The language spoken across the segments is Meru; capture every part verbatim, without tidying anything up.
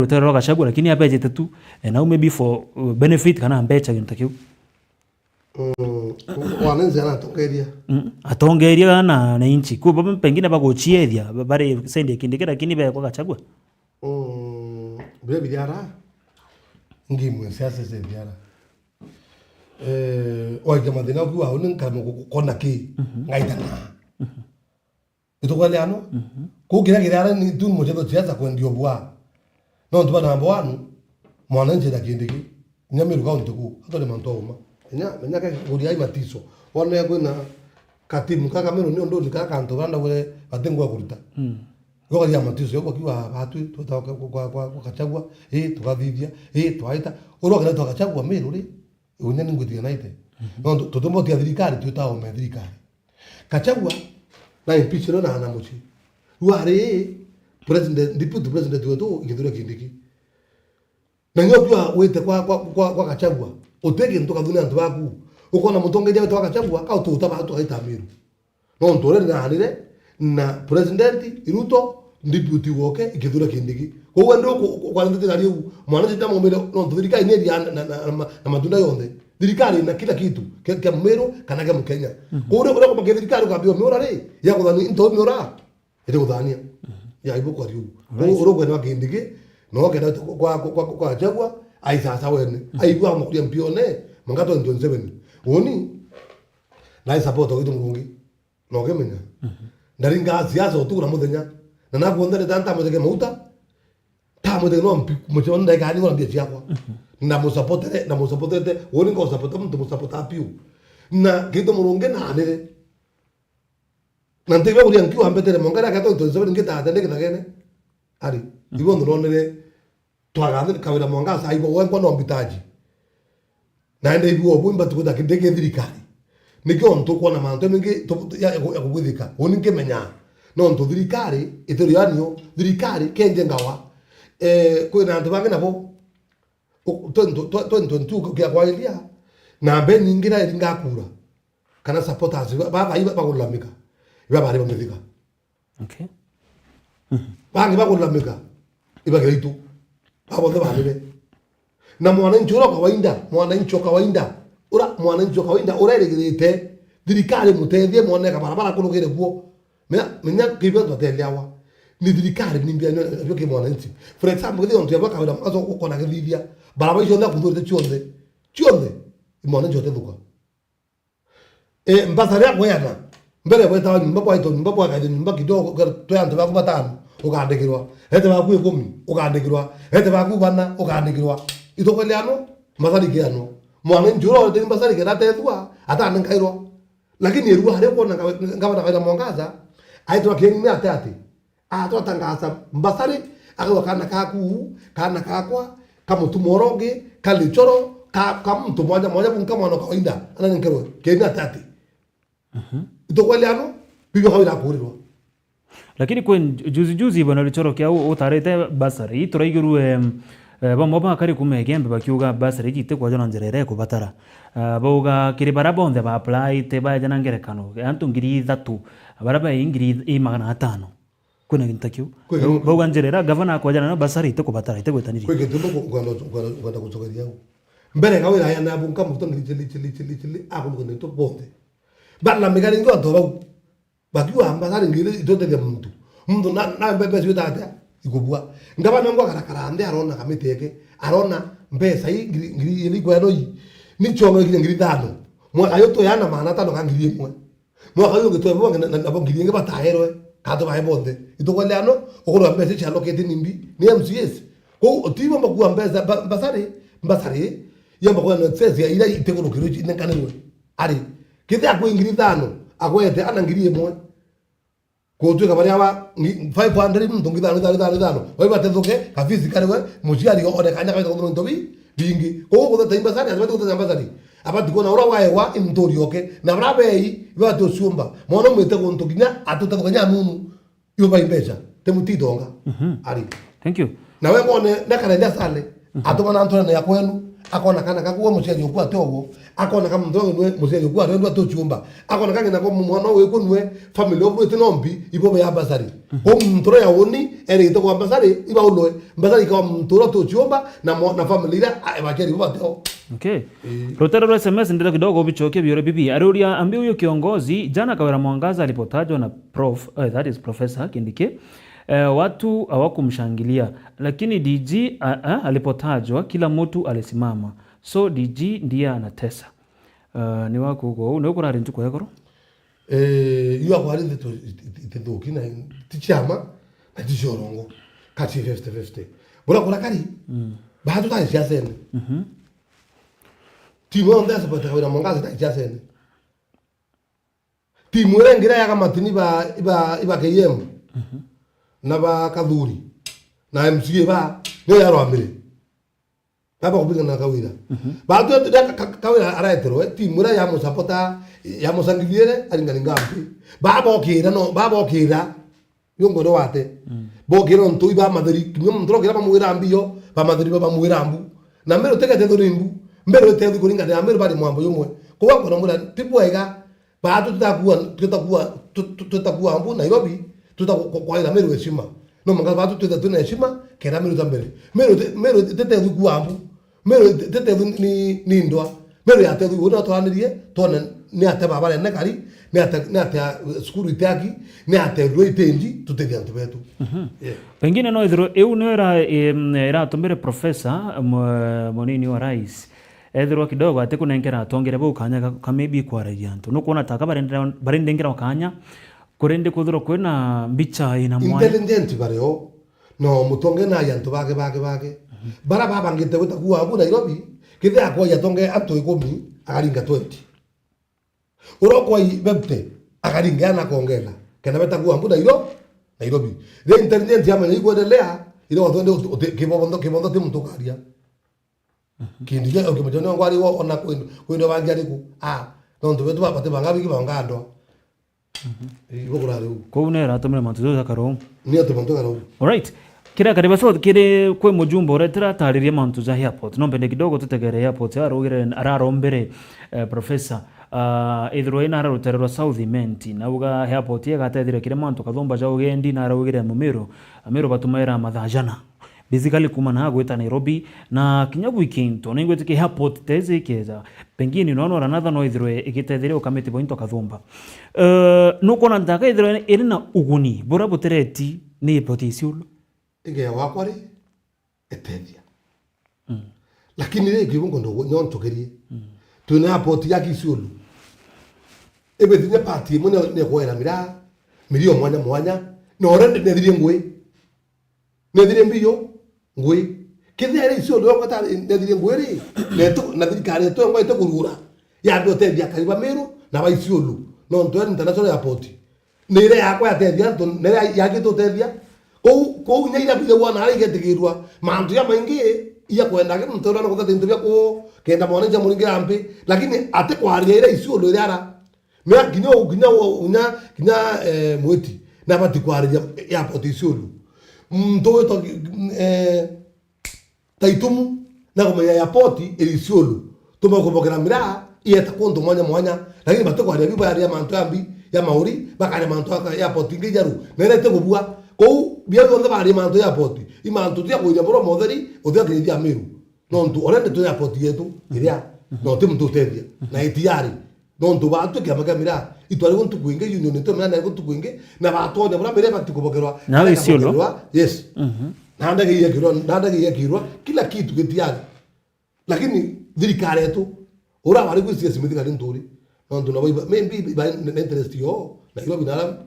rutere rwa Gachagua, lakini abejete tu, eh, now maybe for, uh, benefit kana mbecha, gintu kiu. Mm, wananchi anatongeria. Mm, atongeria na, na inchi. Kwa baba pengine baguchiethia, ba-, bari side ya Kindiki, lakini be kwa Gachagua. Mm, bire biara. Ngi mwe siasa se biara. Eh, waija mathina ukiwa uni nkame kona ki, mhm, ngaita na. Mhm. Itukweleano? Mhm. Kuu kiria kiriara ni tu muchetho siasa kwendia ubwa. No ntu ba namba wanu, mwananchi na Kindiki. Kinya Meru County kuu, atwari mantu auma. Menya, menya ke kuria ai matiso. Wone kwina katimu ka Kameru ni undu ni ka kantu bara ndagure bati ngwa kuruta. Mm. Gokaria matiso, yo bakiwa batwi, tweta kwa, kwa, kwa, kwa Gachagua, ii, tukathithia, ii, twaita. Urwa kenda twa Gachagua Meru ri, unya ni ngwiti naite. Mhm. No tu-, tutumbotia thirikari, twita ome thirikari. Gachagua na impeach no na ana mucii. Riu ari president, deputy president wetu Kithure Kindiki. Na nyo pia wite kwa, kwa, kwa, kwa Gachagua. Uti kintu kathuni antu baku. Ukona mutongeria wetu wa Gachagua, ka ututa batu aita Meru. No ntu uri na anire, na president Ruto, deputy woke, Kithure Kindiki. Koguo ndi uku-, uku-, ukwanite tigari u, mwananchi ndamomire, no ntu thirikari ni iria na, na, na, na, na matunda yonthe. Thirikari na kila kitu, kia, kia Mmeru kana kia Mkenya. Mhm. Koguo uria, uria kumakia thirikari ukambia umiura ri, ya kuthani into umiura, iri kuthania. Mhm. Ya ibu kwa riu. Alright. Koguo uria ukwenda wa Kindiki, no kenda kwa, kwa, kwa, kwa Gachagua, ai sasa wene. Mhm. Aigua amakuria mpione, mwaka twenty twenty-seven. Woni, na ai support wa gitu murungi. Na ukimenya, mhm, ndaringa siasa utuku na muthenya. Na nakuo ndere ta ntamwitike mauta, ntamwitike no mpi-, mucheo ndaika ni ngona mbia ciakwa. Mhm. Na musapotere, na musapotere, woni ngo sapota muntu, musapota piu. Na kitu murungi na anire. Na ntiwe kuria nkiwa mbetere mongera ka twenty twenty-seven ngitate ndikithagene. Ari, mhm, ibo ndonire. Twagathirika wira Mwangaza aigua wengwa no mbitaji. Naende aigua ubu imbati kwita kindi ki thirikari. Nikio ntukwona mantu maingi tu-, tu-, ya, ya ku-, ya kugwithika. Uni nkimenya. Nontu thirikari, itirio anio, thirikari, kenje ngawa. Eh, kwina antu bangi nabo, u-, twenty, twe-, twenty twenty-two kia kwairia, na mbe nyingi na iringa kura. Kana supporters, ba, ba, ba, bagulalamika. Iba bari bamithika. Okay. Bangi bakulalamika, ibagira itu. Babonthe banire. Na mwananchi ura kawaida, mwananchi wa kawaida, ura mwananchi wa kawaida urerigirite thirikari mutethie mwone kabarabara kurugire kuo. Menya, menya kibio twateleawa. Ni thirikari ni mbia nyo, nyo ki mwananchi. For example, kithi ontu yabwa kawira mwanzo ukona githithia. Barabara icio nda kuthurite cionthe. Cionthe. Mwananchi utethuka. E, mbasa ria kweana, mbere bwetawa nyumba, bwaitwa nyumba, bwakaithwa nyumba kidogo, twe antu baku batano, ukandikirwa. Ete baku ikumi, ukandikirwa. Ete baku bana, ukandikirwa. Itukweleano, mbasari kiano. Mwananchi ura urete mbasari kenda atethua, atanenkairwa. Lakini erua aria kwona nga-, ngavana Kawira Mwangaza, aitwa kieng'ine ate ati. Atwatangaza mbasari, akauga, "Kaana kaku, kaana kakwa, ka mutumwa uria ungi, ka lichoro, ka, ka muntu mwanya mwanya, bunka mwana wa kawaida, ananenkerwe, keni atati." Mhm. Itukweleano, bibio kau irakurirwa. Lakini kwi juzi juzi, bwana Lichoro kia u-, utarite bursary, turaigirue, em, eh, bamwe bakari kuma Igembe bakiuga bursary iji itikwajwa na njira iria ikubatara. Ah, bauga kiri baria bonthe ba apply-ite baeja na ngerekano, antu ngiri ithatu, baria bai ngiri i magana atano. Kwina gintu ta kiu. Kwi gintu. Bauga njira iria gavana akwajana nayo bursary itikubatara, itigwitaniria. Kwi gintu mbu ukwenda, ukwenda, ukwenda gucokeria au. Mbere ga wira ya nabu nkamuruta ngiri chili, chili, chili, chili, akumuka na into bonthe. Bana migari ngi antu bau. Bakiwa bursary ngiri itoteria muntu. Muntu na, na mbe-, mbeca itatia? Ikubua. Ngavana ngwa karakara nthi arona kamiti eke. Arona mbeca ii ngiri, ngiri ili kweno ii. Ni chongo ikire ngiri ithano. Mwaka yo tuyana maana atano ka ngiri imwe. Mwaka uyu ungi twebwa na, na, nabo ngiri ingi bataerwe, kana tubae bonthe. Itukweleano, ukurwa mbeca cia allocate ni mbi, ni M C As. Kou utibo mbakua mbeca, mba-, mbasari, mbasari, yamba kwa excess ya ira itigurukirwe inenkanirwe. Ari, kithia kwi ngiri ithano, agwete ana ngiri imwe. Kutwika baria ba ngi-, five hundred muntu ngiri ithano, ithano, ithano, ithano. Wai batethuke, kabisi kariwe, muciari one kanya kaita kuthoma into bi-, bingi. Kou kutheta imbasari, atibati kutheta mbasari. Abati kuona ura waewa, imuturi oke. Na bara bei, ibati uciumba. Mwana umite guntu kinya, atutethuka nya nunu. Iyo bai mbeca. Te mutitonga. Mhm. Ari. Thank you. Na we mone, na karendia sale. Atuma na nturene ya kwenu, akona kana kaku we muciari uku ati uguo, akona ka muntu we muciari uku ari ndu atuciumba, akona kangina kwa mwana we kunwe, family uku iti nombi, ibo ya basari. Ko muntu ro ya uni, erite kwa basari, iba ulwe, basari kwa muntu ro tuciumba, na mo-, na family ira, a, ebakiari bo bateo. Okay. Eh. Rutero rwa S M S ndira kidogo bichoke biore bibi. Aruria ambi huyu kiongozi, jana Kawira Mwangaza alipotajwa na prof, eh, that is Professor Kindiki, eh, watu hawakumshangilia, lakini D G, a, a, alipotajwa kila mtu alisimama. So D G ndiye anatesa. Eh, ni wakuga uu, ni ukurari ntuku ya igoro? Eh, yu akwari ndeto it-, it-, itithuki na ti ciama, na ti cia urongo. Kati fifty fifty. Bura kura kari, mm, batu tai ciacene. Mhm. Timu yonthe ya support Kawira Mwangaza tai ciacene. Timu iria ingi iria yaga matini iba, iba, iba K M, mhm, na ba Kathuri, na M C A ba, niyo yarwamire. Baba kupingana na Kawira. Mhm. Batu ya, ya Ka-, Ka-, Kawira araeterwe, timu iria ya musapota, ya musangiliere, aringaringa mpi. Baba okira, no, baba okira. Yo ngoro wate. Mm. Bokira ontu iba matheri, kinya muntu rokira bamwira mbio, bamatheri ba bamwira mbu. Na mbere utegete thuri mbu, mbere utethi kuringana na mbere bari mwambo yumwe. Kwa ngoro mura, ti bwega, batu tutakuwa, tutakuwa, tu-, tu-, tutakuwa mbu Nairobi, tutakwa-, kwaira Meru heshima. No manga batu twita tuna heshima, kera Meru tambere. Meru te-, Meru te-, tetethi kuwa mbu. Meru te-, tetethi ni, ni ndwa. Meru yatethi una twanirie, twone ni ate baba rene kari, ni ate, ni ate cukuru itaki, ni ate rwe itenji, tutethi antu betu. Mhm. Yeah. Pengine no ithirwe iu nio ira-, em, iratumire Professor, mwe-, munini wa rais, ethirwa kidogo atikunenkera atongeria bau kanya ga, ka maybe kwaragia antu. Nukwona ta ka barendera-, barendengera kanya, kurende kwithirwa kwina mbicha ina mwanya. Intelligent bario, no mutonge na antu bake, bake, bake. Mhm. Bara babangite gwita kuwa abu Nairobi, kithia akwa atonge antu ikumi, akaringa twenty. Uria ukwai bebte, akaringa ana akongela. Kenda beta kuwa mbu Nairo-, Nairobi. Ria intelligence yamenya ikwendelea, ira watwende uti-, uti-, kibondo, kibondo ti muntu ukaria. Mhm. Kindi kia, ukimenya ni ngwari wo, ona kwendo, kwendo bangi ariku. Ah, nontu betu baba ti banga bigi banga andwa. Mhm. Ibo kurari u. Kou nera atumire mantu juu jakara u. Ni atu mantu kara u. Alright. Kira kariba so kiri kwi mujumbe uria tirataririe mantu ja airport. No mpende kidogo tutegere airport arugire, ararombere, eh, professor, ah, ithirwa ina ara rutere rwa South Imenti. Nauga airport igatethire kiri mantu kathumba ja ugendi na araugire Mumiru, Amiru batumaira mathaa jana. Basically kuma na gwita Nairobi na kinya gwiki into. Ningwitikia airport tezi ikeza. Pengine unaona uranatha no ithirwe igitethire ukamiti bo into kathumba. Eh, nukwona ntaka ithirwe iri na uguni, bura butereti ni airport Isiolo? Ige wakwa ri, etethia. Mm. Lakini ri, kibu ngondo nyontokerie. Mm. Twina airport ya Isiolo. Ebe thinya party imwe ne, ne kwera mira, mirio mwanya mwanya. No already nethirie ngui. Nethirie mbiyo, ngui. Kethira iri Isiolo yongwa ta nethirie ngui ri, netu, na thirikari yetu yongwa ite kurura. Yambe utethia akari ba Meru na ba Isiolo. Nontu ya international airport. Ni iria yakwa yatethia antu, ni iria yakitwe utethia. Kou, kou inya iria bithagwa na ara igetigirwa. Mantu ya maingi, iya kwenda aki muntu uria na kuthata into bia ku, kenda mwananchi amuringira mpi. Lakini ati kwaria iria Isiolo iria ara. Mea kinya u-, kinya u-, kinya, kinya, eh, mwiti. Na bati kwariria airport Isiolo. Muntu witwa, eh, Taitumu, na kumenya airport iri Isiolo. Tuma kubokera miraa, ieta kuntu mwanya mwanya. Lakini bati kwaria bibo yaria mantu ya mbi, ya mauri, bakaria mantu ya airport ingi ijaru. Na iria iti kubua. Kou, bia bionthe baria mantu ya airport. I mantu tia kuiria buro motheri, uthia kirithia Meru. Nontu already twi airport yetu, iria, no ti muntu utethia. Na itiari. Nontu baatwi kiama kia miraa, itwari gu ntuku ingi, union itu miraa nari gu ntuku ingi, na batwonia buria miraa ibati kubokerwa, na areka Isiolo bokerwa, yes. Mhm. Na ndege iekirwa, na ndege iekirwa, kila kitu gitiari. Lakini thirikari yetu, ura wari gwiciria Smith kari nturi, nontu nabo iba, maybe iba na interest yo, Nairobi na ara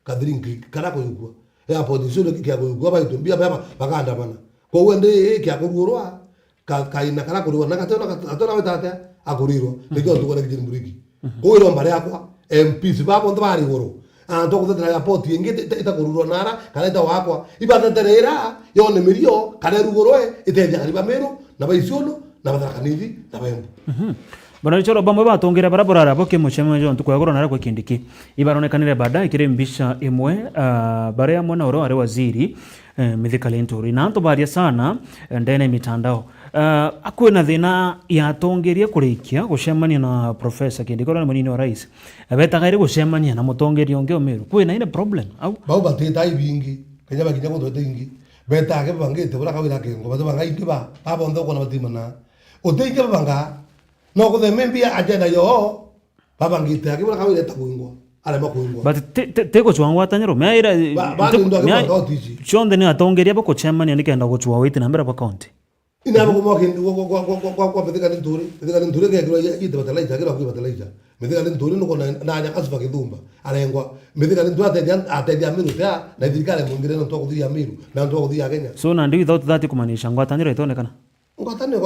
Kathiri nki-, kara kuyukua. Airport Isiolo kia kuyukua, baitu mbia baba, bakandamana. Koguo ndi kia kuruurwa, ka-, kaina kara kuruurwa, na gatona, gat-, gatona wita atia, akuruurwa. Nikio ntukona kijiri mburiki. Koguo iromba riakwa, M Ps ba bonthe bari iguru. Antu a kuthetera airport ingi ita-, ita-, itakuruurwa na ara, kana ita wakwa. Ibathetere ira, yone mirio, kana irugurwe, itethia akari ba Meru, na ba Isiolo, na ba Tharaka Nithi, na ba Embu. Mhm. Bwana Richard, bamwe batongere bara burara bo ki mucemanio jwa ntuku ya iguru na aria kwi Kindiki. Ibaronekanire baadaye kiri mbica imwe, ah, baria amwe na uria wari waziri, Eh, Mithika Linturi. Na antu baria sana, eh, ndene ya mitandao. Eh, akwina thina ya atongeria kurikia gucemania na Professor Kindiki, uria ni munini wa rais. Eh, betaga iri gucemania na mutongeria ungi o Meru. Kwina ine problem au? Bau batita ibingi, kenya bakinya gutwete ingi. Betage babangite bura kawira kengo, bati banga ingi ba, ba bonthe ukona batimana. Uti ingi babanga, no kutheme mbia agenda yo, babangite aki bura kawira eta kuingwa, arema kuingwa. But ti, ti, ti gucwa ngwataniro, mea ira, Ba, ba ti, ndio mea, kwa tiji. Cionthe ni atongeria bakucemania nikenda gucwa witi na mbere ba county. Ina bako mwa kindu kwa, kwa, kwa Mithika Linturi, Mithika Linturi ke kiro ya, ya fertilizer, kiro kwa fertilizer. Mithika Linturi nuko na, na nya kasuba kithumba, arengwa. Mithika Linturi atethia, atethia Meru tea, na thirikari mungire no twa kuthia Meru, na twa kuthia Kenya. So, nandi without that kumaanisha ngwataniro itonekana? Ngwataniro